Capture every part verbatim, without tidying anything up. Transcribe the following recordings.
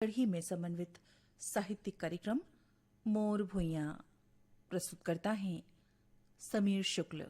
छत्तीसगढ़ी में समन्वित साहित्यिक कार्यक्रम मोर भुइयां। प्रस्तुतकर्ता हैं समीर शुक्ल।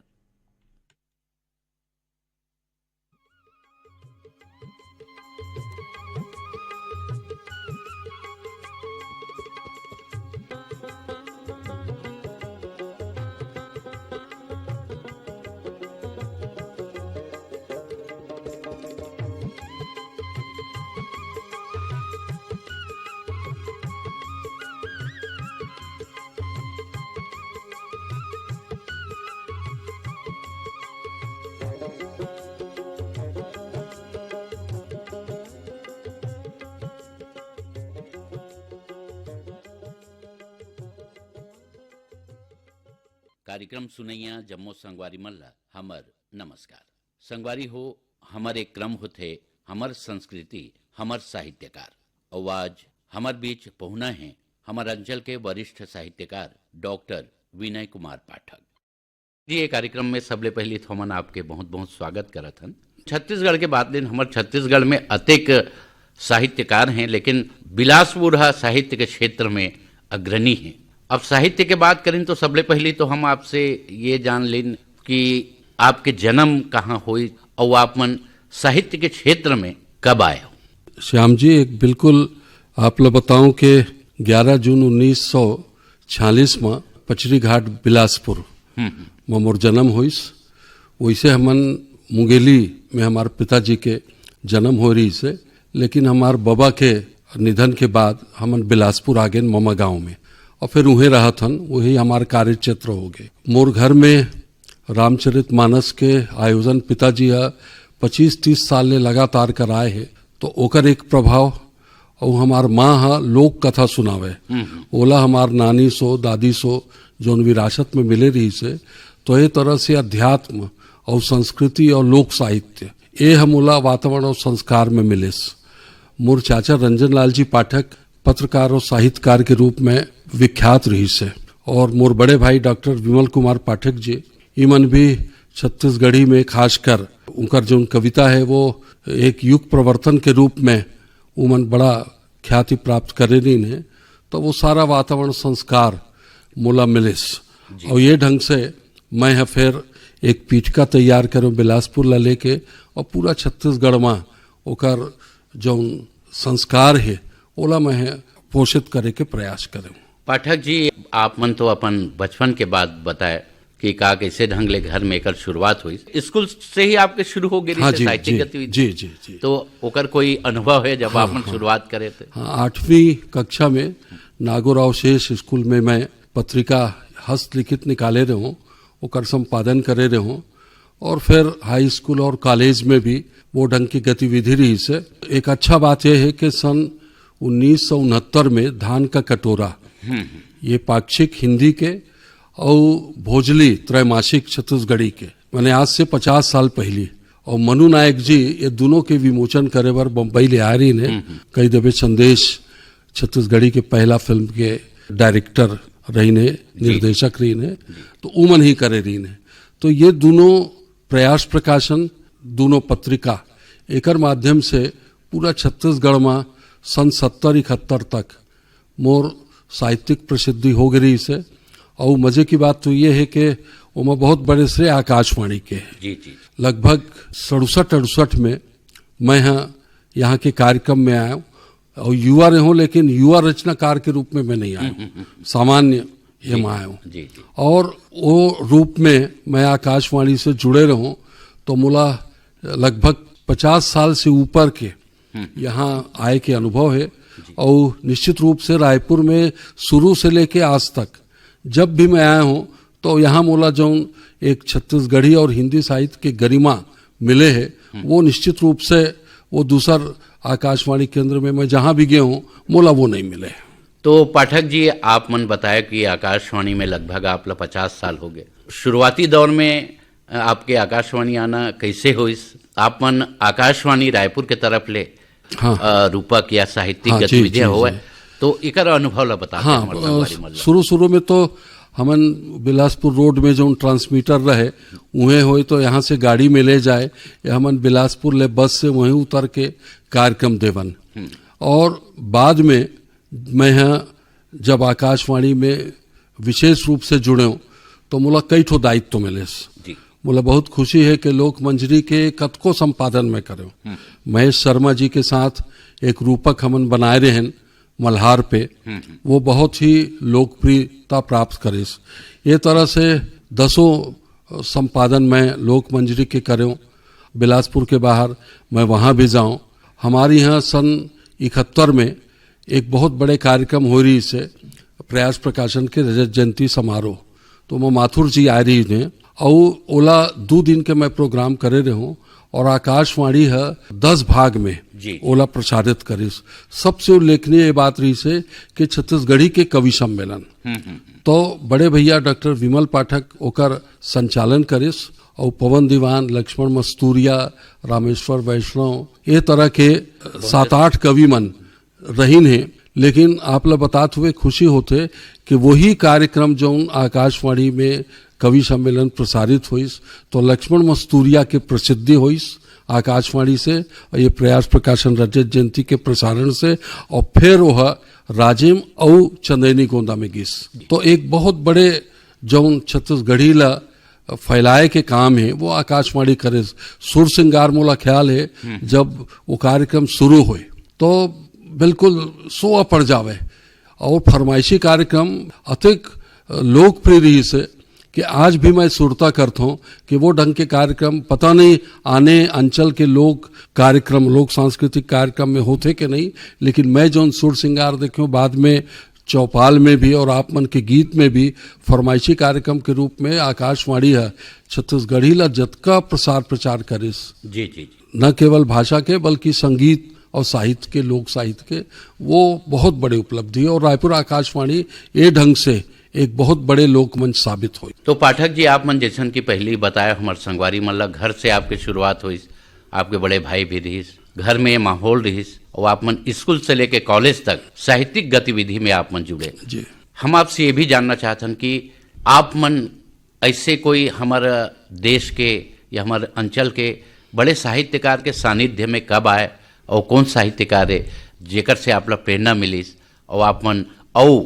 कार्यक्रम सुनइया जम्मो संगवारी मन ला हमर नमस्कार। संगवारी हो, हमर एक क्रम होथे, हमर संस्कृति, हमर साहित्यकार। अउ आज हमर बीच पहुना हे हमर अंचल के वरिष्ठ साहित्यकार डॉक्टर विनय कुमार पाठक जी। ये कार्यक्रम में सबले पहली तो हमन आपके बहुत बहुत स्वागत करत हन। छत्तीसगढ़ के बात लेन, हमर छत्तीसगढ़ में अतेक साहित्यकार हैं, लेकिन बिलासपुर हा साहित्य के क्षेत्र में अग्रणी है। अब साहित्य के बात करें तो सबले पहली तो हम आपसे ये जान लेन कि आपके जन्म कहाँ होइस अउ आप मन साहित्य के क्षेत्र में कब आए हो? श्याम जी, एक बिल्कुल आप ल बताऊं कि ग्यारह जून उन्नीस सौ छियालीस म पचरी घाट बिलासपुर म मोर जन्म होइस। वैसे हमन मुंगेली में हमार पिताजी के जन्म हो रहिस हे, लेकिन हमार बबा के निधन के बाद हमन बिलासपुर आ गेन ममा गांव में, और फिर उहें रहत हन, वही हमार कार्य क्षेत्र हो गए। मोर घर में रामचरित मानस के आयोजन पिताजी ह पच्चीस तीस साल ले लगातार कराए हे, तो ओकर एक प्रभाव। अउ हमार माँ ह लोक कथा सुनावे, ओला हमार नानी सो, दादी सो, जौन विरासत में मिले रहिस हे, तो ये तरह से अध्यात्म अउ संस्कृति अउ लोक साहित्य, ये ह मोला वातावरण अउ संस्कार में मिलिस। मोर चाचा रंजन लाल जी पाठक पत्रकार अउ साहित्यकार के रूप में विख्यात रहिस हे, और मोर बड़े भाई डॉक्टर विमल कुमार पाठक जी, इमन भी छत्तीसगढ़ी में खासकर उनकर जौन कविता है, वो एक युग प्रवर्तन के रूप में उमन बड़ा ख्याति प्राप्त करे रहिन हे। तो वो सारा वातावरण, संस्कार मोला मिलिस। और ये ढंग से मैं ह फिर एक पीठिका तैयार करूँ बिलासपुर ला लेके, और पूरा छत्तीसगढ़ में ओकर जौन संस्कार हे, ओला मैं ह पोषित करे के प्रयास करूँ। पाठक जी, आप मन तो अपन बचपन के बात बताए कि का, कैसे ढंग ले घर में एकर शुरुआत हुई। स्कूल से ही आपके शुरू हो गई हाँ, थी जी, साहित्यिक जी, गतिविधि? जी, जी, जी। तो ओकर कोई अनुभव है जब हाँ, आप मन हाँ। शुरुआत करे थे? हाँ, आठवीं कक्षा में नागोराव शेष स्कूल में मैं पत्रिका हस्तलिखित निकाले रहे हूँ, ओकर संपादन करे रहे हूँ, और फिर हाई स्कूल और कॉलेज में भी वो ढंग की गतिविधि रहिस हे। एक अच्छा बात यह है कि सन उन्नीस सौ उनहत्तर में धान का कटोरा, ये पाक्षिक हिंदी के और भोजली त्रैमासिक छत्तीसगढ़ी के, माने आज से पचास साल पहली, और मनु नायक जी ये दोनों के विमोचन करे बर बम्बई ले आए रहिन हे। कई दबे संदेश छत्तीसगढ़ी के पहला फिल्म के डायरेक्टर रहिन हे, निर्देशक रहिन हे, तो उमन ही करे रहिन हे। तो ये दोनों प्रयास प्रकाशन, दोनों पत्रिका, एकर माध्यम से पूरा छत्तीसगढ़ में सन सत्तर इकहत्तर तक मोर साहित्यिक प्रसिद्धि हो गई रहिस हे। और मजे की बात तो ये है कि ओमा बहुत बड़े श्रेय आकाशवाणी के है। जी, जी। लगभग सड़सठ अड़सठ में मैं यहाँ, यहाँ के कार्यक्रम में आया हूँ। और युवा रहे हूँ, लेकिन युवा रचनाकार के रूप में मैं नहीं आया हूँ, सामान्य ये में आया हूँ। जी, जी। और वो रूप में मैं आकाशवाणी से जुड़े रहूँ, तो मोला लगभग पचास साल से ऊपर के यहाँ आए के अनुभव है। और निश्चित रूप से रायपुर में शुरू से लेके आज तक जब भी मैं आया हूँ, तो यहाँ मोला जौन एक छत्तीसगढ़ी और हिंदी साहित्य के गरिमा मिले है, वो निश्चित रूप से वो दूसर आकाशवाणी केंद्र में मैं जहाँ भी गया हूँ, मोला वो नहीं मिले। तो पाठक जी, आप मन बताया कि आकाशवाणी में लगभग आप ला पचास साल हो गए। शुरुआती दौर में, अ, आपके आकाशवाणी आना कैसे होइस? आप मन आकाशवाणी रायपुर के तरफ ले, हाँ। अ, रूपक या साहित्यिक हाँ, जी, गतिविधियां जी, होवय, जी। तो एकर अनुभव ला बता दे हाँ, हमर अ, संगवारी मन ला। शुरू, शुरू में तो हमन बिलासपुर रोड में जौन ट्रांसमीटर रहे, उहें होय तो यहाँ से गाड़ी में ले जाए, या हमन बिलासपुर ले बस से वहीं उतर के कार्यक्रम देवन। और बाद में मैं ह जब आकाशवाणी में विशेष रूप से जुड़ेंव, तो मोला कई ठो दायित्व मिलेस। जी। मोला बहुत खुशी हे कि लोक मंजरी के कतको संपादन मैं करेंव। महेश शर्मा जी के साथ एक रूपक हमन बनाए रहेन मल्हार पे, वो बहुत ही लोकप्रियता प्राप्त करिस। ये तरह से दसों संपादन मैं लोक मंजरी के करेंव। बिलासपुर के बाहर मैं वहाँ भी जाऊँ। हमारे यहाँ सन इकहत्तर में एक बहुत बड़े कार्यक्रम हो रहिसे प्रयास प्रकाशन के रजत जयंती समारोह। तो मैं माथुर जी आए रहिन हे, अउ ओला दू दिन के मैं प्रोग्राम करे रहेंव और आकाशवाणी ह दस भाग में जी। ओला प्रसारित करिस। सबसे उल्लेखनीय ये बात रहिसे कि छत्तीसगढ़ी के कवि सम्मेलन। तो बड़े भैया डॉक्टर विमल पाठक ओकर संचालन करिस, अउ पवन दीवान, लक्ष्मण मस्तूरिया, रामेश्वर वैष्णव, ये तरह के सात आठ कवि मन रहिन हे। लेकिन आप ला बतात हुए खुशी होथे कि वही कार्यक्रम जौन आकाशवाणी में कवि सम्मेलन प्रसारित होइस, तो लक्ष्मण मस्तूरिया के प्रसिद्धि होइस आकाशवाणी से, और ये प्रयास प्रकाशन रजत जयंती के प्रसारण से, और फिर वह राजिम अउ चंदैनी गोंदा में गिस। तो एक बहुत बड़े जौन छत्तीसगढ़ी ला फैलाए के काम हे, वो आकाशवाणी करे। सुर सिंगार, मोला ख्याल हे, जब वो कार्यक्रम शुरू होए, तो बिल्कुल सोआ पड़ जावे। और फरमाइशी कार्यक्रम अतिक लोकप्रिय रहिसे कि आज भी मैं सुरता करथों कि वो ढंग के कार्यक्रम, पता नहीं आने अंचल के लोक कार्यक्रम, लोक सांस्कृतिक कार्यक्रम में होथे कि नहीं, लेकिन मैं जौन सुर सिंगार देखेंव, बाद में चौपाल में भी और आप मन के गीत में भी फरमाइशी कार्यक्रम के रूप में आकाशवाणी ह छत्तीसगढ़ी ला जतका प्रसार प्रचार करिस, जी जी जी। न केवल भाषा के बल्कि संगीत और साहित्य के, लोक साहित्य के, वो बहुत बड़े उपलब्धि हे। और रायपुर आकाशवाणी ये ढंग से एक बहुत बड़े लोकमंच साबित होई। तो पाठक जी, आप मन जैसन कि पहले ही बताया, हमारे संगवारी मन ला घर से आपके शुरुआत होइस, आपके बड़े भाई भी रहिस, घर में ये माहौल रहिस, और आप मन स्कूल से लेके कॉलेज तक साहित्यिक गतिविधि में आप मन जुड़े। जी। हम आपसे ये भी जानना चाहत हन कि आप मन ऐसे कोई हमारे देश के या हमारे अंचल के बड़े साहित्यकार के सानिध्य में कब आए और कौन साहित्यकार हे जेकर से आप ला प्रेरणा मिलिस और आप मन अउ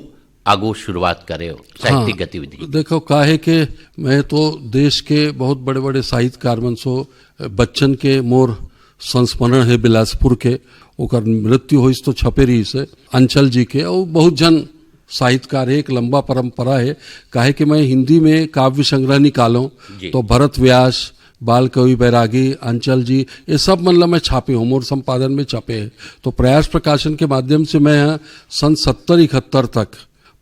आगू शुरुआत करे हो साहित्यिक हाँ, गतिविधि? देखो, काहे के मैं तो देश के बहुत बड़े बड़े साहित्यकार मन सो, बच्चन के मोर संस्मरण हे बिलासपुर के, ओकर मृत्यु होइस तो छपे रहिसे, अंचल जी के, और बहुत जन साहित्यकार हे, एक लंबा परंपरा हे। काहे कि मैं हिंदी में काव्य संग्रह निकालों, जी। तो भरत व्यास, बाल कवि बैरागी, अंचल जी, ये सब मन ला मैं छापे हों, मोर संपादन में छपे हे। तो प्रयास प्रकाशन के माध्यम से मैं ह सन सत्तर इकहत्तर तक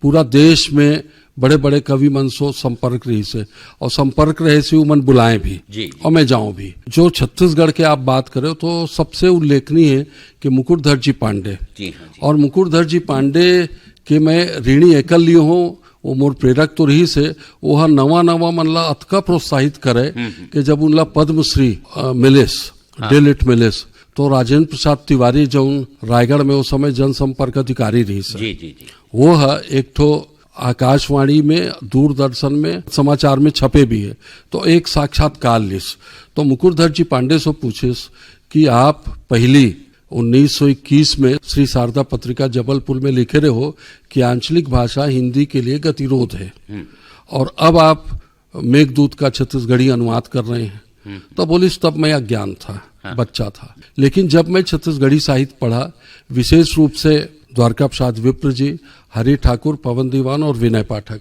पूरा देश में बड़े बड़े कवि मन सो संपर्क रहिसे, और संपर्क रहे से उमन बुलाए भी, जी, जी। और मैं जाऊं भी। जो छत्तीसगढ़ के आप बात करें, तो सबसे उल्लेखनीय हे कि मुकुटधर जी पांडे। जी हाँ, जी। और मुकुटधर जी पांडे के मैं ऋणी एकल लियो हों, वो मोर प्रेरक तो रहिसे, वो ह नवा नवा मन ला अतका प्रोत्साहित करे कि जब उनला पद्मश्री, अ, मिलेस, हाँ। डिलिट मिलेस, तो राजेंद्र प्रसाद तिवारी, जौन रायगढ़ में उस समय जनसंपर्क अधिकारी रहिसे, जी जी जी। वो ह एक ठो आकाशवाणी में, दूरदर्शन में, समाचार में छपे भी हे, तो एक साक्षात्कार लिस। तो मुकुटधर जी पांडे से पूछिस कि आप पहली उन्नीस सौ इक्कीस में श्री शारदा पत्रिका जबलपुर में लिखे रहे हो कि आंचलिक भाषा हिंदी के लिए गतिरोध है, और अब आप मेघदूत का छत्तीसगढ़ी अनुवाद कर रहे हैं। तो बोलिस, तब मैं अज्ञान था, बच्चा था, लेकिन जब मैं छत्तीसगढ़ी साहित्य पढ़ा, विशेष रूप से द्वारका प्रसाद विप्र जी, हरि ठाकुर, पवन दीवान और विनय पाठक,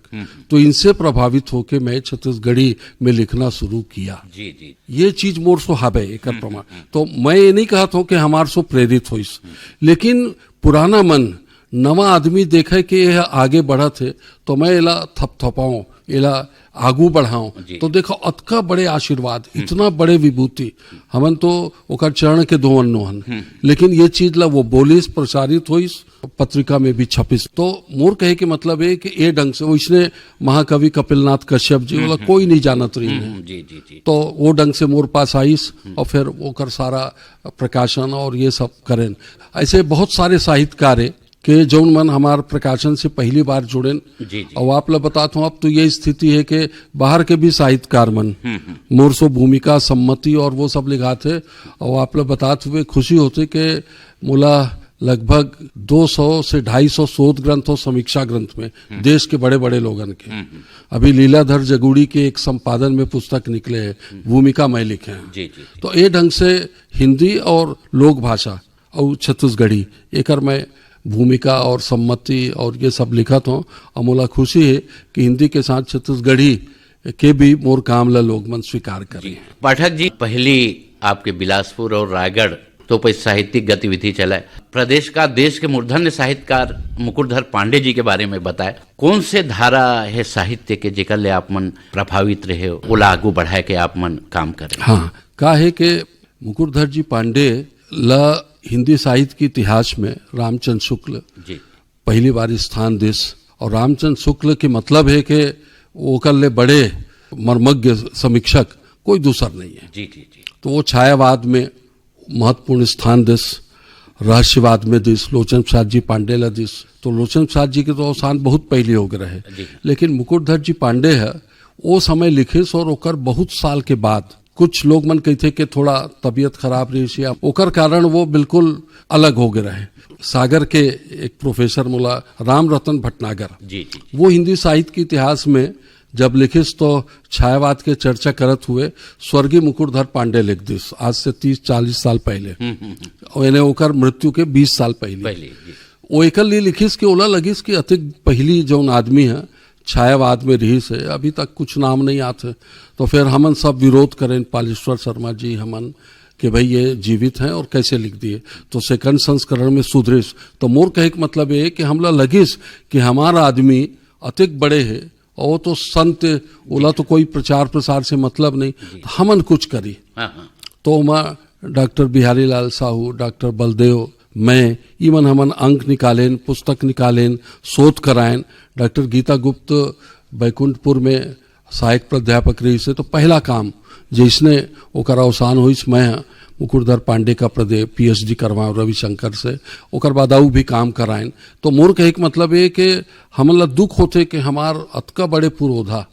तो इनसे प्रभावित होकर मैं छत्तीसगढ़ी में लिखना शुरू किया। जी जी। ये चीज मोर सो हवे एकर प्रमाण। तो मैं ये नहीं कहत हूँ कि हमार सो प्रेरित होइस, लेकिन पुराना मन, नवा आदमी देखे कि यह आगे बढ़त हे, तो मैं एला थपथपाऊं, एला आगू बढ़ाऊं। जी। तो देखो, अतका बड़े आशीर्वाद, इतना बड़े विभूति, हमन तो ओकर चरण के धोवन नो हन, लेकिन ये चीज ला वो बोलिस, प्रसारित होइस, पत्रिका में भी छपिस। तो मोर कहे के मतलब है कि ये ढंग से, वैसने महाकवि कपिलनाथ कश्यप जी, ओला कोई नहीं जानत रहिन हे। हम्म, जी जी जी। तो वो ढंग से मोर पास आइस और फिर ओकर सारा प्रकाशन और ये सब करेन। ऐसे बहुत सारे साहित्यकार हे कि जौन मन हमार प्रकाशन से पहली बार जुड़ेन। जी, जी। और आप ला बतात हूँ, अब तो ये स्थिति है कि बाहर के भी साहित्यकार मन मोर सो भूमिका, सम्मति और वो सब लिखात हे। और आप ला बतात हुए खुशी होथे कि मोला लगभग दो सौ से ढाई सौ शोध ग्रंथ और समीक्षा ग्रंथ में, देश के बड़े बड़े लोगन के। अभी लीलाधर जगुड़ी के एक संपादन में पुस्तक निकले है, भूमिका मैं लिखे हैं। जी जी। तो ये ढंग से हिंदी और लोक भाषा और छत्तीसगढ़ी, एकर मैं भूमिका और सम्मति और ये सब लिखत हूँ। और मोला खुशी है कि हिंदी के साथ छत्तीसगढ़ी के भी मोर काम ला लोग मन स्वीकार करें। पाठक जी, पहली आपके बिलासपुर और रायगढ़ तो पे साहित्यिक गतिविधि चला है। प्रदेश का, देश के मूर्धन्य साहित्यकार मुकुटधर पांडे जी के बारे में बताए। कौन से धारा है साहित्य के जेकर ले आप मन प्रभावित रहे, ओला आगू बढ़ाए के आप मन काम करे? हाँ, का है कि मुकुटधर जी पांडे ला हिंदी साहित्य के इतिहास में रामचंद्र शुक्ल जी। पहली बार स्थान दिस। और रामचंद्र शुक्ल के मतलब है कि ओकर ले बड़े मर्मज्ञ समीक्षक कोई दूसर नहीं है। जी जी जी। तो वो छायावाद में महत्वपूर्ण स्थान दिस, रहस्यवाद में दिस, लोचन प्रसाद जी पांडे ला दिस। तो लोचन प्रसाद जी के तो अवसान बहुत पहले हो गए रहे, जी। लेकिन मुकुटधर जी पांडे है, वो समय लिखिस और ओकर बहुत साल के बाद कुछ लोग मन कहते कि थोड़ा तबीयत खराब रही या ओकर कारण वो बिल्कुल अलग हो गए रहे। सागर के एक प्रोफेसर मोला राम रतन भटनागर, जी जी। वो हिंदी साहित्य के इतिहास में जब लिखिस तो छायावाद के चर्चा करत हुए स्वर्गीय मुकुटधर पांडे लिख दिस, आज से तीस चालीस साल पहले। और यानी ओकर मृत्यु के बीस साल पहले। पहले जी। वो एकर लिए लिखिस कि ओला लगिस कि अतिक पहली जौन आदमी है छायावाद में रहिस है, अभी तक कुछ नाम नहीं आत है। तो फिर हमन सब विरोध करें, पालेश्वर शर्मा जी हमन, कि भाई ये जीवित हैं और कैसे लिख दिए। तो सेकंड संस्करण में सुधरिस। तो मोर कहे के मतलब ये कि हमला लगिस कि हमार आदमी अतिक बड़े है और वो तो संत, ओला तो कोई प्रचार प्रसार से मतलब नहीं, तो हमन कुछ करी। हाँ हाँ। तो ओमा डॉक्टर बिहारी लाल साहू, डॉक्टर बलदेव, मैं, ई मन हमन अंक निकालेन, पुस्तक निकालेन, शोध कराएन। डॉक्टर गीता गुप्त बैकुंठपुर में सहायक प्राध्यापक रहिस हे, तो पहला काम जैसने ओकर अवसान होइस, मैं मुकुटधर पांडे का प्रदे पीएचडी करवाएं रविशंकर से, ओकर बाद अउ भी काम कराएन। तो मोर कहे के मतलब ये कि हमन ला दुख होथे कि हमार अतका बड़े पुरोधा,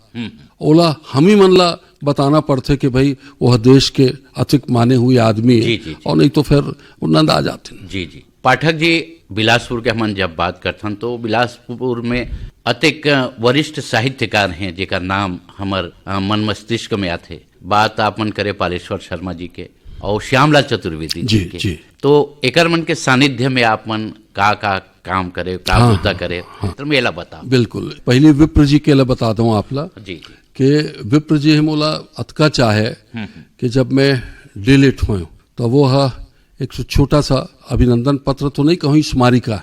ओला हम ही मन ला बताना पड़थे कि भाई वह देश के अतिक माने हुए आदमी है, जी, जी, जी। और नहीं तो फिर वो नंदा जाते हैं। जी जी। पाठक जी, बिलासपुर के हमन जब बात करथन तो बिलासपुर में अतेक वरिष्ठ साहित्यकार हैं जेकर नाम हमर अ, मन मस्तिष्क में आथे। बात आप मन करे पालेश्वर शर्मा जी के और श्यामलाल चतुर्वेदी जी जी, के, जी। तो एकर मन के सानिध्य में आप मन का का काम करे, का हाँ, मुद्दा हाँ, करे, हाँ। तो मेला बताओ। बिल्कुल, पहले विप्र जी के ला बता दूं आप ला जी जी। कि विप्र जी हम ओला अतका चाहे कि जब मैं डीलिट होय तो वो हा एक ठो छोटा सा अभिनंदन पत्र तो नहीं कहूँ, स्मारिका,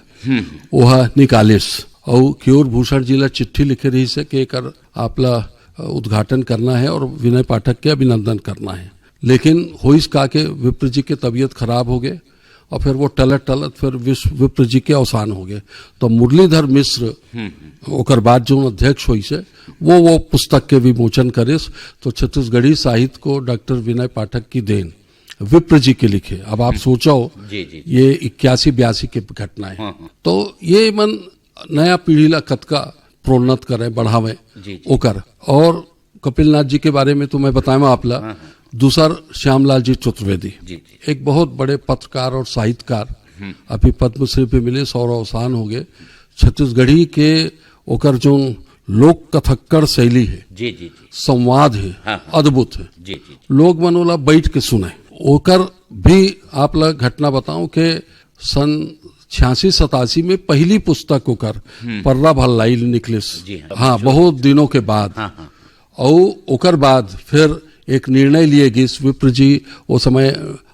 वो हा निकालिस। और कियोर भूषण जी ला चिट्ठी लिखे रहिस हे कि एकर आप ला उद्घाटन करना है और विनय पाठक के अभिनंदन करना है। लेकिन होइस का के विप्र जी के तबीयत खराब हो गए और फिर वो टलत टलत फिर विश्व विप्र जी के अवसान हो गए। तो मुरलीधर मिश्र ओकर बाद जो अध्यक्ष होइस हे, वो वो पुस्तक के विमोचन करिस। तो छत्तीसगढ़ी साहित्य को डॉक्टर विनय पाठक की देन, विप्र जी के लिखे। अब आप सोचो, जी, जी। ये इक्यासी बयासी के घटना है। हाँ, हाँ। तो ये मन नया पीढ़ी ला कतका प्रोन्नत करे, बढ़ावे, जी, जी। ओकर। और कपिलनाथ जी के बारे में तो मैं बताया आप ला, दूसर श्यामलाल जी चतुर्वेदी, जी, जी। एक बहुत बड़े पत्रकार और साहित्यकार, अभी पद्मश्री भी मिले, सौ अवसान हो गए। छत्तीसगढ़ी के ओकर जो लोक कथक्कड़ शैली है, जी जी जी। संवाद है, हाँ, हाँ। अद्भुत है। जी जी। लोग मन ओला बैठ के सुने। ओकर भी आप ला घटना बताऊं कि सन छियासी सतासी में पहली पुस्तक ओकर पर्रा भर लाइल निकलिस। जी हाँ। हाँ, बहुत दिनों के बाद। हाँ हाँ। और ओकर बाद फिर एक निर्णय लिए गिस, विप्र जी वो समय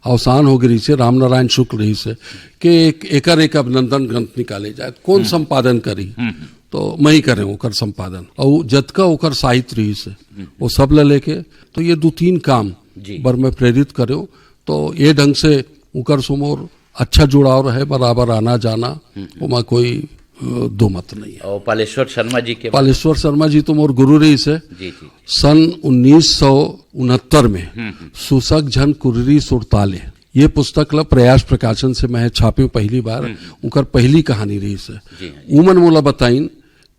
अवसान हो गई से, रामनारायण शुक्ल रहिस हे, कि एक एकर एक अभिनंदन ग्रंथ निकाले जाए, कौन संपादन करी? तो मैं ही करें ओकर संपादन। और जतका ओकर साहित्य रहिस हे, वो सब ला लेके, तो ये दो तीन काम जी। बर मैं प्रेरित करें। तो ये ढंग से ओकर से मोर अच्छा जुड़ाव रहे, बराबर आना जाना, ओमा कोई अ, दो मत नहीं है। और पालेश्वर शर्मा जी के पालेश्वर शर्मा जी तो मोर गुरु रहिस हे। जी जी। सन उन्नीस सौ उनहत्तर में सुसक झन कुररी सुरताले, ये पुस्तक ला प्रयास प्रकाशन से मैं छापे पहली बार। उनकर पहली कहानी रहिस हे। जी हाँ। उमन मोला बताइन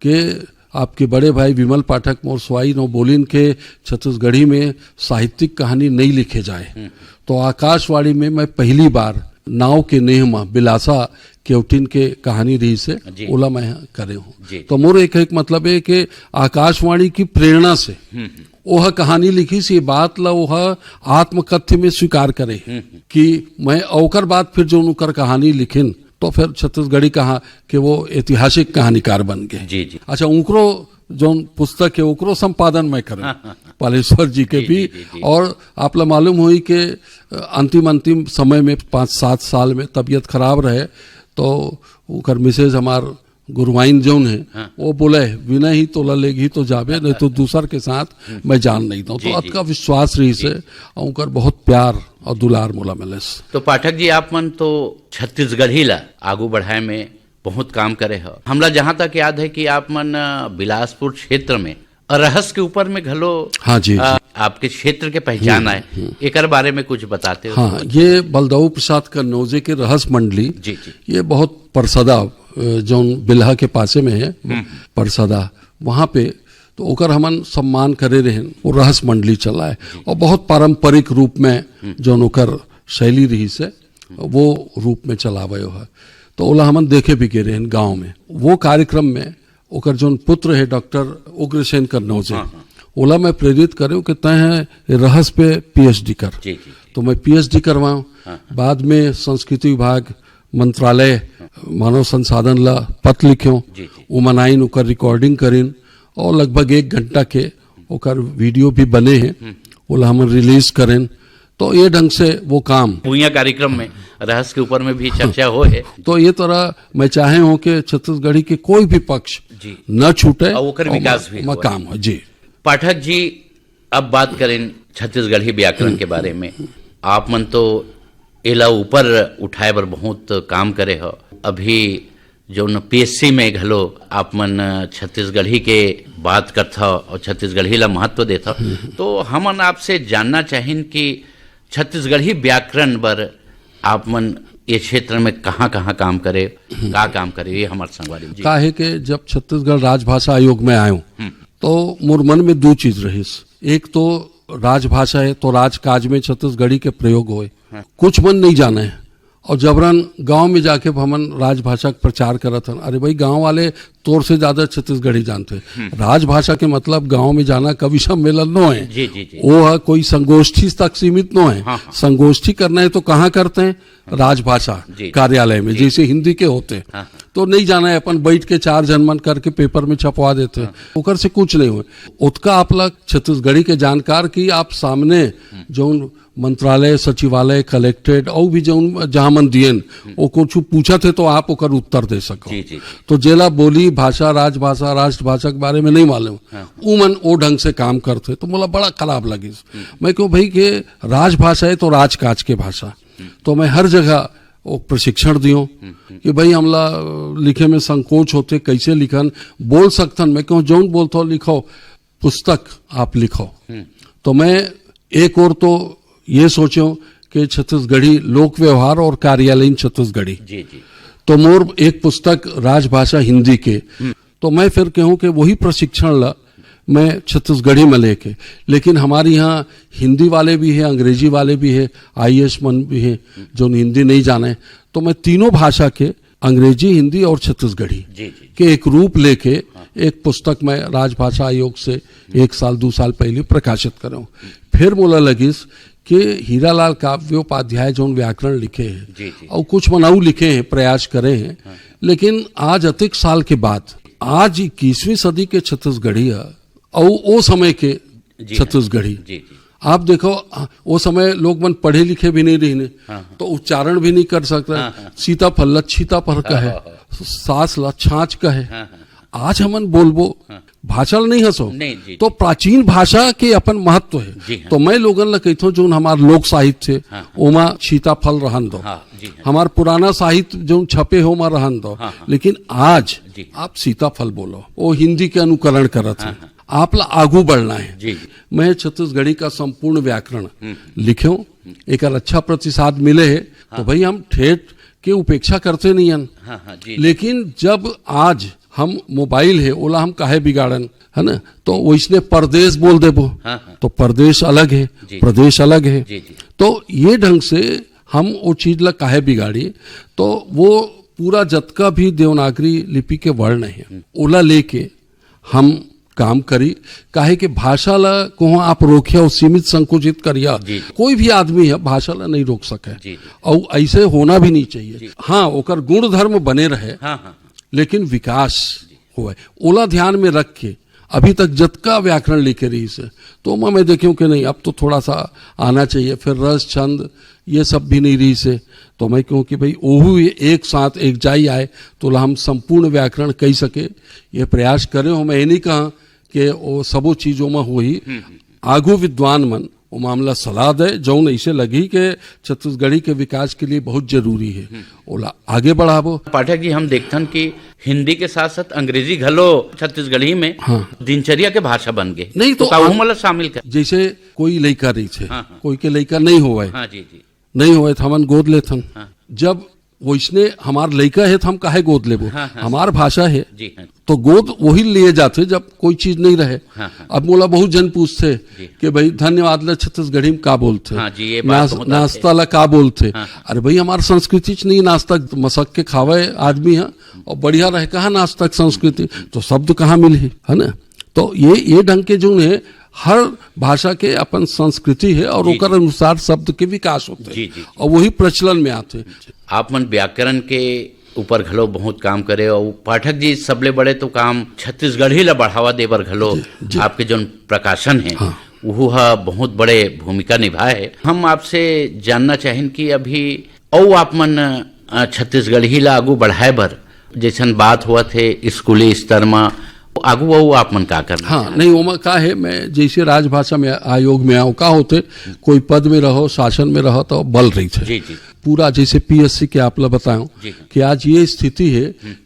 कि आपके बड़े भाई विमल पाठक मोर स्वाइन बोलिन के छत्तीसगढ़ी में साहित्यिक कहानी नहीं लिखे जाए। तो आकाशवाणी में मैं पहली बार नाव के नेह मा बिलासा केवटिन के कहानी रहिस हे, ओला मैं करे हूँ। तो मोर एक, एक मतलब हे कि आकाशवाणी की प्रेरणा से ओह कहानी लिखिस, ये बात ला ओह आत्मकथ्य में स्वीकार करे कि मैं, ओकर बाद फिर जो उनकर कहानी लिखिन, तो फिर छत्तीसगढ़ी कहा कि वो ऐतिहासिक कहानीकार बन गए। जी, जी। अच्छा, उनकरो जौन पुस्तक हे, ओकरो संपादन मैं करें, हाँ, हाँ, हाँ। पालेश्वर जी के जी, भी। जी, जी, जी। और आप ला मालूम होई कि, अ, अंतिम, अंतिम समय में, पाँच सात साल में तबीयत खराब रहे, तो ओकर मिसेज हमार गुरुवाइन जौन हे, हाँ। वो बोले, "विनय ही तोला लेगही तो जाबे, नहीं तो दूसर के साथ हम्म। मैं जान नहीं दूँ।" जी, तो जी। अतका विश्वास रहिस हे, और ओकर बहुत प्यार और दुलार मोला मिलिस। तो पाठक जी, आप मन तो छत्तीसगढ़ी ला आगू बढ़ाए में बहुत काम करे हो। हमला जहाँ तक याद हे कि आप मन, अ, बिलासपुर क्षेत्र में रहस के ऊपर में घलो, हाँ जी, अ, जी। आपके क्षेत्र के पहचान हम्म, आए, हम्म। एकर बारे में कुछ बताते हो? हाँ, ये बलदाऊ प्रसाद कन्नौजे के रहस मंडली, जी, जी। ये बहुत परसदा, अ, जौन बिल्हा के पासे में हे, हम्म। परसदा, वहाँ पे तो ओकर हमन सम्मान करे रहेन, वो रहस मंडली चलाए, जी। और बहुत पारंपरिक रूप में हम्म। जौन ओकर शैली रहिस हे, वो रूप में चलावे हे। तो ओला हमन देखे भी गे रहेन गाँव में। वो कार्यक्रम में ओकर जौन पुत्र हे डॉक्टर उग्रसेन कन्नौजे, हाँ, हाँ। ओला मैं प्रेरित करेंव कि तैं ह रहस पे पीएचडी कर। जी, जी, जी। तो मैं पीएचडी करवाएंव। हाँ, हाँ। बाद में संस्कृति विभाग, मंत्रालय, हाँ। मानव संसाधन ला पत्र लिखेंव। जी, जी। ओमन आइन, ओकर रिकॉर्डिंग करिन और लगभग एक घंटा के ओकर वीडियो भी बने हे, हम्म। ओला हमन रिलीज करेन। तो ये ढंग से वो काम। भुइयां कार्यक्रम में रहस के ऊपर में भी चर्चा होए हे। तो ये तरह मैं चाहे हूँ कि छत्तीसगढ़ी के कोई भी पक्ष जी। न छूटे और ओकर और विकास म-, भी म-, होए। काम हो, जी। पाठक जी, अब बात करें छत्तीसगढ़ी व्याकरण के बारे में। आप मन तो एला ऊपर उठाए बर बहुत काम करे हो। अभी जौन पीएचसी में घलो आप मन छत्तीसगढ़ी के बात करथव और छत्तीसगढ़ी ला महत्व देथव, हम्म। तो हमन आपसे जानना चाहिन कि छत्तीसगढ़ी व्याकरण बर आप मन ये क्षेत्र में कहाँ-कहाँ काम करे, हम्म। का काम करे, ये हमर संगवारी जी। काहे के जब छत्तीसगढ़ राजभाषा आयोग में आयो, हम्म। तो मोर मन में दू चीज रहिस। एक तो राजभाषा हे, तो राजकाज में छत्तीसगढ़ी के प्रयोग होए। हाँ। कुछ मन नहीं जाने, और जबरन गांव में जाके हमन राजभाषा के प्रचार करत हन। अरे भाई, गांव वाले तोर से ज्यादा छत्तीसगढ़ी जानथे। हम्म। राजभाषा के मतलब गांव में जाना, कवि सम्मेलन नो हे। जी, जी, जी। वो ह कोई संगोष्ठी तक सीमित नो हे। हाँ, हाँ। संगोष्ठी करना हे तो कहाँ करथे? राजभाषा जी। कार्यालय में, जी। जैसे हिंदी के होथे। हाँ, हाँ। तो नहीं जाना हे, अपन बैठ के चार झन मन करके पेपर में छपवा देथे। हाँ। ओकर से कुछ नहीं होए। ओतका आप ला छत्तीसगढ़ी के जानकार कि आप सामने हम्म। जौन मंत्रालय, सचिवालय, कलेक्ट्रेट, अउ भी जौन जहाँ मन दिएन, हम्म। वो कुछ पूछथे तो आप ओकर उत्तर दे सको। जी, जी, जी। तो जेला बोली भाषा, राजभाषा, राष्ट्रभाषा के बारे में नहीं मालूम, हाँ। उमन ओ ढंग से काम करथे, तो मोला बड़ा खराब लगिस। हम्म। मैं कहूँ भाई के राजभाषा हे तो राजकाज के भाषा, हम्म। तो मैं हर जगह वो प्रशिक्षण दियो हम्म, हम्म। कि भाई हमला लिखे में संकोच होथे, कैसे लिखन, बोल सकथन, मैं कहूँ जौन बोलथो लिखो, पुस्तक आप लिखो। हम्म। तो मैं एक ओर तो ये सोचो कि छत्तीसगढ़ी लोक व्यवहार और कार्यालयीन छत्तीसगढ़ी। जी, जी। तो मोर एक पुस्तक राजभाषा हिंदी के। हम्म। तो मैं फिर कहूँ कि वही प्रशिक्षण ला मैं छत्तीसगढ़ी में लेके, लेकिन हमारे यहाँ हिंदी वाले भी हैं, अंग्रेजी वाले भी हैं, आईएएस मन भी हैं, जो हिंदी नहीं जाने। तो मैं तीनों भाषा के, अंग्रेजी, हिंदी और छत्तीसगढ़ी जी, जी। के एक रूप लेके हाँ। एक पुस्तक मैं राजभाषा आयोग से एक साल, दो साल पहले प्रकाशित करूँ। फिर मोला लगिस कि हीरालाल काव्योपाध्याय जौन व्याकरण लिखे हैं जी, जी। और कुछ मन अउ लिखे हैं, प्रयास करे हैं, हाँ। लेकिन आज अतेक साल के बाद, आज इक्कीसवीं सदी के छत्तीसगढ़ी है और वो समय के जी, हाँ। छत्तीसगढ़ी। जी, जी। आप देखो, वो समय लोग मन पढ़े लिखे भी नहीं रहिने, हाँ, हाँ। तो उच्चारण भी नहीं कर सकता। हाँ, हाँ। सीताफल ला छीताफल कहे, हाँ, हाँ। सास ला छाछ कहे। हाँ, हाँ। आज हमन बोलबो, हाँ। भाषा ल नहीं हंसो, नहीं, जी, तो जी। प्राचीन भाषा के अपन महत्व है। जी, हाँ। तो मैं लोगन ला कहथो, जोन हमार लोक साहित्य हे, हाँ, हाँ। ओमा छीताफल रहन दो। हाँ, जी, हाँ। हमार पुराना साहित्य जोन छपे हो, ओमा रहन दो। हाँ, हाँ। लेकिन आज जी। आप सीताफल बोलो, वो हिंदी के अनुकरण करत हाँ, है। हाँ। आप ला आगू बढ़ना है। जी, जी। मैं छत्तीसगढ़ी का संपूर्ण व्याकरण हम्म। लिखेंव, एकर अच्छा प्रतिसाद मिले है, तो हाँ। भाई हम ठेठ के उपेक्षा करते नहीं हन। हाँ, हाँ, जी, जी। लेकिन जब आज हम मोबाइल है, ओला हम काहे बिगाड़न, है ना? तो वैसने परदेश बोल देबो, हाँ, हाँ। तो परदेश अलग है, जी। प्रदेश अलग है। जी, जी। तो ये ढंग से हम वो चीज ला काहे बिगाड़ी, तो वो पूरा जतका भी देवनागरी लिपि के वर्ण हे, ओला लेके हम काम करी। काहे कि भाषा ला कहूँ आप रोकिया, सीमित संकुचित करिया, जी। कोई भी आदमी हे भाषा ला नहीं रोक सके। जी, जी। और ऐसे होना भी नहीं चाहिए। जी। हाँ, ओकर गुण धर्म बने रहे, हाँ, हाँ। लेकिन विकास होए, ओला ध्यान में रख के अभी तक जतका व्याकरण लिखे रहिस हे, तो मैं, मैं देखूँ कि नहीं, अब तो थोड़ा सा आना चाहिए। फिर रस, छंद, ये सब भी नहीं रहिस हे, तो मैं कहूँ कि भाई, ओहू एक साथ एक जाई आए, तो ओला हम संपूर्ण व्याकरण कही सके, ये प्रयास करे हो। मैं ये नहीं कहा कि वो सबो चीजों में होही। आगू विद्वान मन वो मामला सलाह दे, जौन ऐसे लगी कि छत्तीसगढ़ी के विकास के लिए बहुत जरूरी है, ओला आगे बढ़ाबो। पाठक जी, हम देखथन कि हिंदी के साथ साथ अंग्रेजी घलो छत्तीसगढ़ी में हाँ। दिनचर्या के भाषा बन गए। नहीं, तो का ओहू हम- मन ला शामिल कर। जैसे कोई लइका रहिस हे, हाँ, हाँ। कोई के लइका नहीं होवय, हाँ जी, जी। नहीं होवय, तो हमन गोद लेथन। हाँ। जब वैसने हमार लइका हे, तो हम काहे गोद लेबो? हाँ, हाँ। हमार भाषा हे, जी, हाँ। तो गोद वही लिए जाथे, जब कोई चीज नहीं रहे। हाँ, हाँ। अब मोला बहुत जन पूछथे जी। कि भाई, धन्यवाद ला छत्तीसगढ़ी में का बोलथे? हाँ जी, ये बात बहुत आथे। नाश्ता ला का बोलथे? हाँ, हाँ। अरे भाई, हमार संस्कृति च नहीं, नाश्ता मसक के खावे आदमी हे, और बढ़िया रहे, कहाँ नाश्ता के संस्कृति? तो शब्द कहाँ मिलही, है ना? तो ये, ये ढंग के जोन हे, हर भाषा के अपन संस्कृति हे और जी, ओकर जी। अनुसार शब्द के विकास होथे। जी, जी। और वही प्रचलन में आथे। आप मन व्याकरण के ऊपर घलो बहुत काम करे, और पाठक जी, सबले बड़े तो काम छत्तीसगढ़ी ला बढ़ावा दे बर घलो जी, जी। आपके जोन प्रकाशन हे, हाँ। उहू हा बहुत बड़े भूमिका निभाए हे। हम आपसे जानना चाहिन कि अभी अउ आप मन, अ, छत्तीसगढ़ी ला आगू बढ़ाए बर जैसन बात होवत हे स्कूली स्तर म, आगू अउ आप मन का करना हाँ, चाहत? नहीं, ओमा का हे, मैं जैसे राजभाषा में आयोग में आऊँ, का होथे, कोई पद में रहो, शासन में रहो, तो बल रहिथे। जी, जी। पूरा जैसे पीएससी के आप ला बताऊं जी, हाँ। कि आज ये स्थिति हे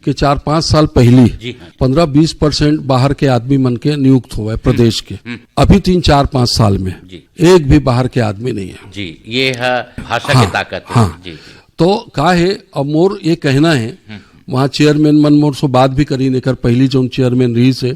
कि चार पाँच साल पहली जी, हाँ। पन्द्रह बीस परसेंट बाहर के आदमी मन के नियुक्त होवय प्रदेश के। हम्म। अभी तीन चार पाँच साल में जी। एक भी बाहर के आदमी नहीं हे। जी, ये है भाषा हाँ, के ताकत है। हाँ। जी, जी। तो का हे, अब मोर ये कहना हे, वहाँ चेयरमैन मन मोर से बात भी करीन, एकर पहली जोन चेयरमैन रहिस हे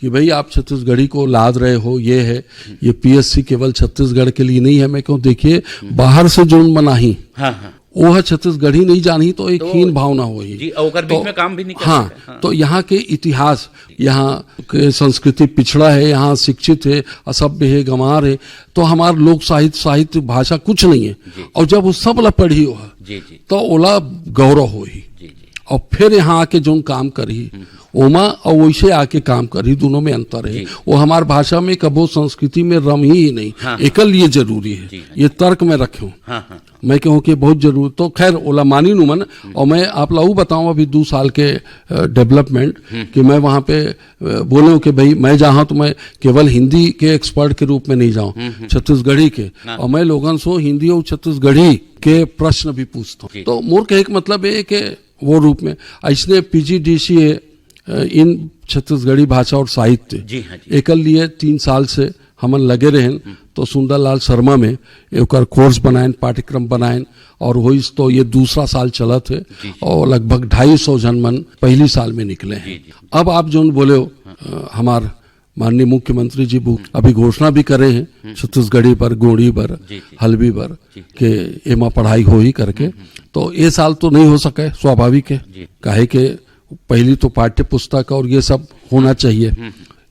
कि भाई, आप छत्तीसगढ़ी को लाद रहे हो, ये है, ये पीएससी केवल छत्तीसगढ़ के लिए नहीं है। मैं कहूँ, देखिए, बाहर से जोन मन आही, हाँ, हाँ। वो है छत्तीसगढ़ी नहीं जानही, तो एक तो हीन भावना होही। जी, और ओकर बीच तो- में काम भी नहीं कर हाँ, सकते। हाँ। तो यहाँ के इतिहास, यहाँ के संस्कृति पिछड़ा है, यहाँ शिक्षित है, असभ्य है, गंवार है, तो हमार लोक साहित्य, साहित्य, भाषा कुछ नहीं है। जी। और जब वो सब ला पढ़ी हो, जी, जी। तो ओला गौरव होही। जी, जी। और फिर यहाँ आके जोन काम करही, ओमा और वैसे आके काम करही, दोनों में अंतर है। जी। वो हमार भाषा में कबो संस्कृति में रमही ही नहीं, हाँ, एकर लिए जरूरी है। जी, हाँ। ये तर्क में रखूं। हाँ, हाँ। मैं कहूँ कि बहुत जरूरी, तो खैर, ओला मानिन उमन। और मैं आप ला ऊ बताऊं, अभी दो साल के डेवलपमेंट, कि मैं वहाँ पे अ, बोले हूँ कि भाई, मैं जहाँ तो मैं केवल हिंदी के एक्सपर्ट के रूप में नहीं जाऊँ, छत्तीसगढ़ी के। हाँ। और मैं लोगन से हिंदी और छत्तीसगढ़ी के प्रश्न भी पूछता हूँ। जी। तो मोर कहे के मतलब ये कि वो रूप में ऐसने पीजीडीसीए, अ, इन छत्तीसगढ़ी भाषा और साहित्य, जी, हाँ जी। एकर लिए तीन साल से हमन लगे रहेन, तो सुंदरलाल शर्मा में ओकर कोर्स बनाएन, पाठ्यक्रम बनाएन, और होइस तो ये दूसरा साल चलत हे, जी, जी। और लगभग ढाई सौ जन मन पहली साल में निकले हैं। जी, जी। अब आप जोन बोले हो, अ, हमार माननीय मुख्यमंत्री जी बु-, अभी घोषणा भी करे हैं छत्तीसगढ़ी बर, गोंडी बर, जी, जी। हल्बी बर जी। के एमा पढ़ाई होही करके, तो ये साल तो नहीं हो सके, स्वाभाविक है, जी। काहे के पहली तो पाठ्य पुस्तक और ये सब होना चाहिए।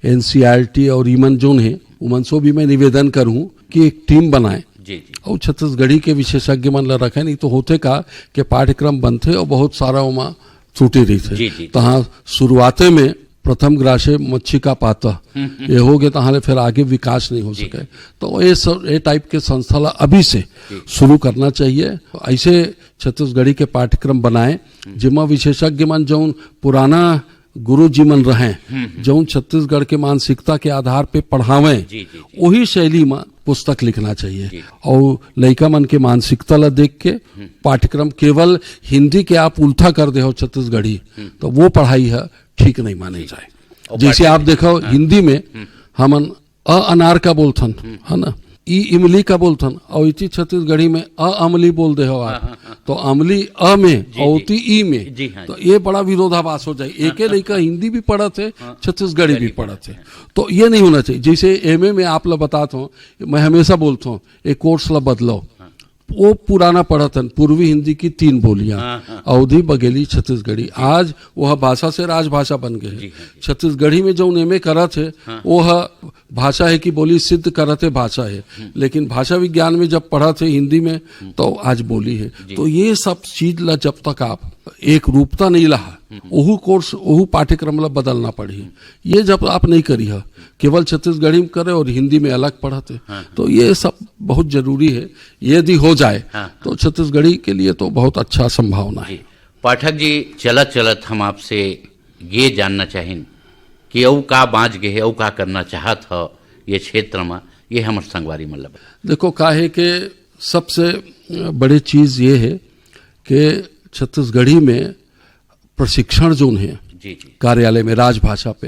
एनसीईआरटी और ईमन जोन है, उमन से भी मैं निवेदन करूँ कि एक टीम बनाए जी, जी। और छत्तीसगढ़ी के विशेषज्ञ मन ला रखे, नहीं तो होथे का के पाठ्यक्रम बनथे और बहुत सारा ओमा त्रुटि रहिथे। जी, जी। तहाँ शुरुआते में प्रथम ग्रासे मच्छी का पाता, ये हो गए, तहाँ ले फिर आगे विकास नहीं हो जी। सके। तो ये सब, ये टाइप के संस्था ला अभी से शुरू करना चाहिए। ऐसे छत्तीसगढ़ी के पाठ्यक्रम बनाए, जेमा विशेषज्ञ मन जौन पुराना गुरु जी मन रहे, जौन छत्तीसगढ़ के मानसिकता के आधार पे पढ़ावें, जी, जी, जी। वही शैली में पुस्तक लिखना चाहिए। जी। और लइका मन के मानसिकता ला देख के पाठ्यक्रम केवल हिंदी के आप उल्था कर दे हो छत्तीसगढ़ी, तो वो पढ़ाई है, ठीक नहीं माने जाए। और जैसे पाठ्य- आप देखो, हिंदी में हमन अ अनार का बोलथन, है ना, ई इमली का बोलथन, और इति छत्तीसगढ़ी में अ अमली बोल दे हो आप, तो अमली अ में जी, और जी। ती ई में, जी, हाँ, तो ये बड़ा विरोधाभास हो जाए। एक लइका हिंदी भी पढ़त है, छत्तीसगढ़ी भी पढ़त है, तो ये नहीं होना चाहिए। जैसे एमए में आप ला बतात हो, मैं हमेशा बोलता हूँ, एक कोर्स ला बदलो, वो पुराना पढ़त हन, पूर्वी हिंदी की तीन बोलियां, हाँ, हाँ। अवधी, बघेली, छत्तीसगढ़ी। आज वह भाषा से राजभाषा बन गए हैं। जी, हाँ, जी। छत्तीसगढ़ी में जौन एमए करत हे, हाँ। वह भाषा हे कि बोली सिद्ध करत हे भाषा हे, हम्म। लेकिन भाषा विज्ञान में जब पढ़त हे हिंदी में, हम्म। तो आज बोली हे। जी। तो ये सब चीज ला जब तक आप एक रूपता नहीं लहा, हम्म। ओहू कोर्स, ओहू पाठ्यक्रम ला बदलना पड़ही। ये जब आप नहीं करिहा, केवल छत्तीसगढ़ी में करे और हिंदी में अलग पढ़त हे, हाँ। तो ये सब बहुत जरूरी हे। यदि हो जाए, हाँ। तो छत्तीसगढ़ी के लिए तो बहुत अच्छा संभावना हे। जी। पाठक जी, चलत चलत हम आपसे ये जानना चाहिन कि अउ का बाँच गे हे, अउ का करना चाहत ह ये क्षेत्र म, ये हमर संगवारी मन ल बता। देखो, का हे के सबसे बड़े चीज ये हे कि छत्तीसगढ़ी में प्रशिक्षण जोन हे जी, जी। कार्यालय में राजभाषा पे,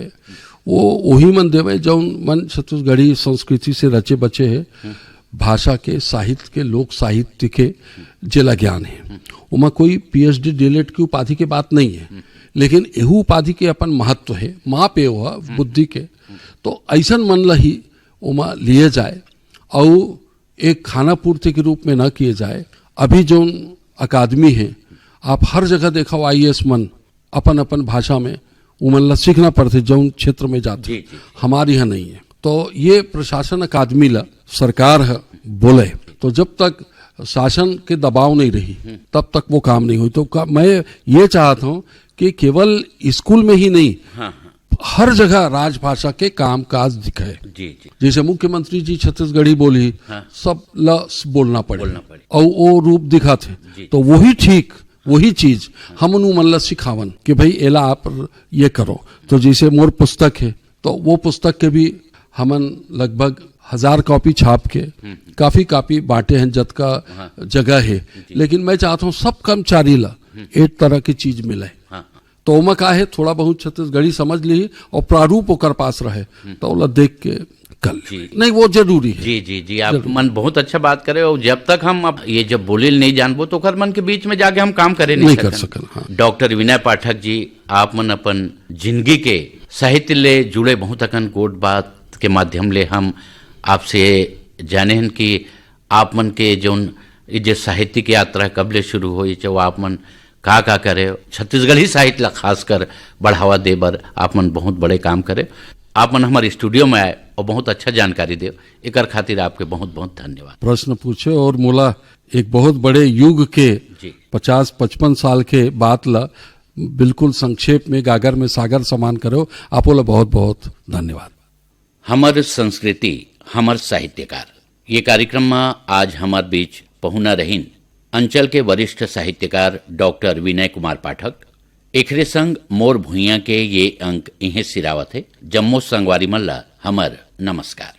वो वही मन देवे जौन मन छत्तीसगढ़ी संस्कृति से रचे बचे हे, हम्म। भाषा के, साहित्य के, लोक साहित्य के जेला ज्ञान हे। हम्म। ओमा कोई पीएचडी डीएलएड की उपाधि के बात नहीं हे, हम्म। लेकिन एहू उपाधि के अपन महत्व हे, माप ए ओह हम्म। बुद्धि के। हम्म। तो ऐसन मन ला ही ओमा लिए जाए, अउ एक खाना पूर्ति के रूप में ना किए जाए। अभी जौन अकादमी हे, आप हर जगह देखव, आईएएस मन अपन अपन भाषा में उमन ला सीखना पड़थे, जौन क्षेत्र में जाथे। जी, जी। हमारे यहाँ नहीं है। तो ये प्रशासन अकादमी ला सरकार ह बोले, तो जब तक शासन के दबाव नहीं रही, हम्म। तब तक वो काम नहीं होई। तो का, मैं ये चाहत हूँ कि केवल स्कूल में ही नहीं, हाँ, हाँ। हर जगह राजभाषा के कामकाज दिखे। जी, जी। जैसे मुख्यमंत्री जी छत्तीसगढ़ी बोली, हाँ। सब ला बोलना पड़े। बोलना पड़े। और वो रूप दिखाथे। जी। तो वही ठीक, वही चीज हमन उमन ला सिखावन कि भाई, एला आप ये करो। तो जैसे मोर पुस्तक हे, तो वो पुस्तक के भी हमन लगभग हजार कॉपी छाप के हम्म। काफी कॉपी बांटे हैं, जतका हाँ। जगह हे। जी। लेकिन मैं चाहत हूँ सब कर्मचारी ला हम्म। एक तरह की चीज मिले। हाँ। तो ओमा का हे, थोड़ा बहुत छत्तीसगढ़ी समझ ली और प्रारूप ओकर पास रहे, हम्म। तो ओला देख के कर ले। जी। नहीं, वो जरूरी है। जी, जी, जी, आप जरूरी। मन बहुत अच्छा बात करे। और जब तक हम अब ये जब बोली नहीं जानबो, तो ओकर मन के बीच में जाके हम काम करे नहीं नहीं कर सकन। सकन, हाँ। डॉक्टर विनय पाठक जी, आप मन अपन जिंदगी के साहित्य ले जुड़े बहुत अकन गोठ बात के माध्यम ले हम आपसे जाने हन कि आप मन के जौन ये जे साहित्यिक यात्रा कब ले शुरू होइस, वो आप मन का का करे, छत्तीसगढ़ी साहित्य ला खासकर बढ़ावा दे बर आप मन बहुत बड़े काम करे। आप मन हमारे स्टूडियो में आए और बहुत अच्छा जानकारी दे, एकर खातिर आपके बहुत बहुत धन्यवाद। प्रश्न पूछे और मोला एक बहुत बड़े युग के जी। पचास पचपन साल के बात ला बिल्कुल संक्षेप में गागर में सागर समान करो, आपो ला बहुत बहुत धन्यवाद। हमर संस्कृति, हमर साहित्यकार। ये कार्यक्रम में आज हमार बीच पहुना रहिन अंचल के वरिष्ठ साहित्यकार डॉक्टर विनय कुमार पाठक। एकरे संग मोर भुइयां के ये अंक इहें सिरावत हे। जम्मो संगवारी मन ला हमर नमस्कार।